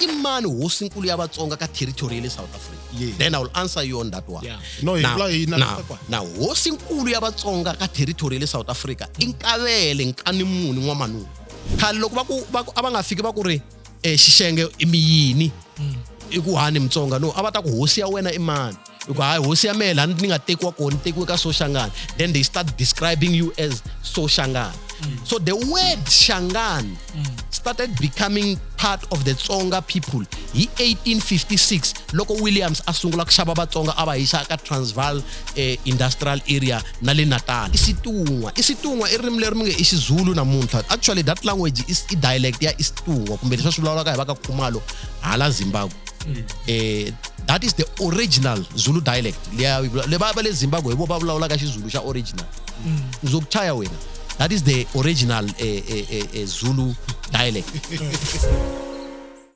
I mani hosinkulu ya Vatsonga ka territory ya le South Africa? Yeah. Then I will answer you on that one. Yeah. No, hi Now, vula hi na now, now hosinkulu ya Vatsonga ka territory ya le South Africa i Nkavele Nkanimuni N'wamanunu. Khale loko va ku va ku a va nga fiki va ku ri eh, Xixenge i mi yini i ku hani Mutsonga no a va ta ku hosi ya wena i mani i ku hayi hosi ya mehe laha ni nga tekiwa kona ni tekiwe ka Soshangana, then they start describing you as Soshangana. So the word Shangan started becoming part of the Tsonga people hi 1856 loko Williams a sungula ku xava Vatsonga a va yisa ka Transvaal Industrial Area na le Natal. Isitun'wa Isitun'wa i ririmi leri mi nge i Xizulu namuntlha. Actually that language is i dialect ya Isitun'wa kumbe leswi va swi vulavulaka hi va ka Khumalo hala Zimbabwe. That is the original Zulu dialect. Liya le va va le Zimbabwe hi vo va vulavulaka Xizulu xa original. Ngizokuchaya wena. That is the original Zulu dialect.